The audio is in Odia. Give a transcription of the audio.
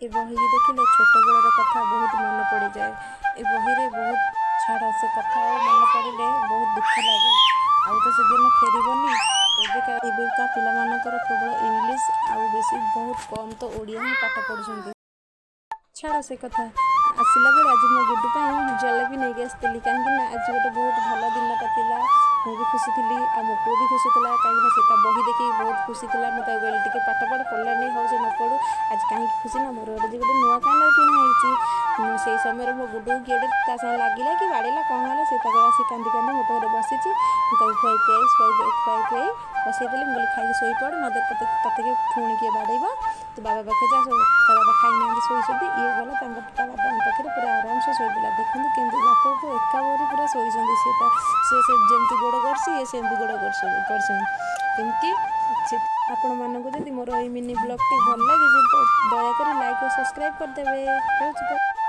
ଏ ବହିକି ଦେଖିଲେ ଛୋଟବେଳର କଥା ବହୁତ ମନେ ପଡ଼ିଯାଏ। ଏ ବହିରେ ବହୁତ, ଛାଡ଼ ସେ କଥା, ଆଉ ମନେ ପଡ଼ିଲେ ବହୁତ ଦୁଃଖ ଲାଗେ। ଆଉ ତ ସେଦିନ ଫେରିବନି। ଏବେକା ଏବେକା ପିଲାମାନଙ୍କର କେବଳ ଇଂଲିଶ ଆଉ ବେଶୀ ବହୁତ କମ୍ ତ ଓଡ଼ିଆ ହିଁ ପାଠ ପଢ଼ୁଛନ୍ତି। ଛାଡ଼ ସେ କଥା। ଆସିଲା ବେଳେ ଆଜି ମୋ ଗୁଡୁ ପାଇଁ ଜଲେବି ନେଇକି ଆସିଥିଲି, କାହିଁକି ନା ଆଜି ଗୋଟେ ବହୁତ ଭଲ ଦିନଟା ଥିଲା। ମୁଁ ବି ଖୁସି ଥିଲି ଆଉ ମୋ ପୁଅ ବି ଖୁସି ଥିଲା, କାହିଁକିନା ସେ ତା ବହି ଦେଖିକି ବହୁତ ଖୁସି ଥିଲା। ମୁଁ ତାକୁ କହିଲି, ଟିକେ ପାଠ ପଢ଼। ପଢ଼ିଲାନି, ହଉ ସେ ନ ପଢ଼ୁ। ଆଜି କାହିଁକି ଖୁସି ନା ମୋର ଗୋଟେ ଗୋଟେ ନୂଆ କାନର କିଣା ହେଇଛି। ମୁଁ ସେଇ ସମୟରେ ମୋ ଗୁଡୁକୁ କିଏ ଗୋଟେ ତା ସାଙ୍ଗେ ଲାଗିଲା କି ବାଡ଼େଇଲା, କ'ଣ ହେଲା, ସେ ତାକୁ ଆସି କାନ୍ଦି କାନ୍ଦି ମୋ ପାଖରେ ବସିଛି। ମୁଁ ତାକୁ ଖୁଆଇ ପିଆଇ ଶୁଆଇ, ଖୁଆଇ ପିଆଇ ବସେଇଦେଲି। ମୁଁ କହିଲି, ଖାଇକି ଶୋଇପଡ଼, ନହେଲେ ତତେ କିଏ ପୁଣି କିଏ ବାଡ଼େଇବ। ତୁ ବାବା ପାଖରେ ଯା। ତା ବାବା ଖାଇନାହାନ୍ତି, ଶୋଇଛନ୍ତି। ଇଏ ଗଲା ତାଙ୍କ ତା ବାବାଙ୍କ ପାଖରେ ପୁରା ଆରାମସେ ଶୋଇପଡ଼ିଲା। ଦେଖନ୍ତୁ କେମିତି ବାପ ପୁଅ ଏକା ପରି ପୁରା ଶୋଇଛନ୍ତି। ସିଏ ତା ସିଏ ସେ ଯେମିତି ଗୋଡ଼ କରିଛି, ଇଏ ସେମିତି ଗୋଡ଼ କରିଛନ୍ତି ଏମିତି ସେ। ଆପଣମାନଙ୍କୁ ଯଦି ମୋର ଏଇ ମିନି ବ୍ଲଗ୍ଟି ଭଲ ଲାଗିଛି ତ ଦୟାକରି ଲାଇକ୍ ଓ ସବସ୍କ୍ରାଇବ୍ କରିଦେବେ। ରହୁଛି।